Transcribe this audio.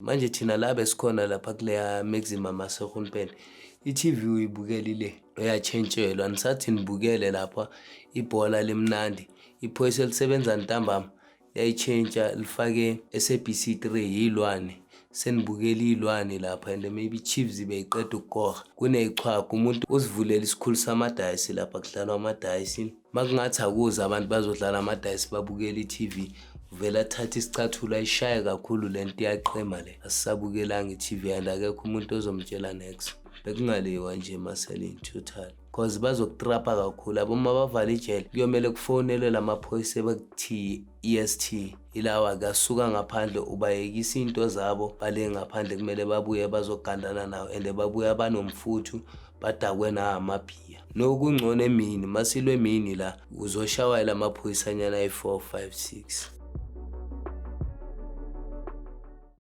Manje thina la besikhona lapha kuleya maximum yaseGroenpunt, i-TV uyibukela ile uyatshentshelwa, nisathi nibukele lapha ibhola limnandi. Iphoyisa elisebenza ntambama liyayitshentsha lifake SABC 3 yilwane, senibukela iy'lwane lapha and maybe Chiefs beyiqeda ukukora. Kuneyichwaga, umuntu uzivulela isikhulu samadayisi lapha, kudlalwa amadayisi. Makungathi akuze abantu bazodlala amadayisi babukele i-TV, uvele athathe isicathulo ayishaye kakhulu le nto, iyaqhema le. Asisabukelanga i-TV and akekho umuntu ozomtshela next. Bekungaliwa nje emaseleni total, cause bazokutrapa kakhulu abo. Uma bavala ijele, kuyomele kufonelwe lamaphoyisa ebekuthi EST ilawa kasuka ngaphandle, ubayekisa into zabo bale ngaphandle, kumele babuye bazogandana nawo and babuya banomfuthu, badakwe namabhiya. Nokungcono emini, masilwe emini la uzoshawa lamaphoyisanyana ayi-4 5 6.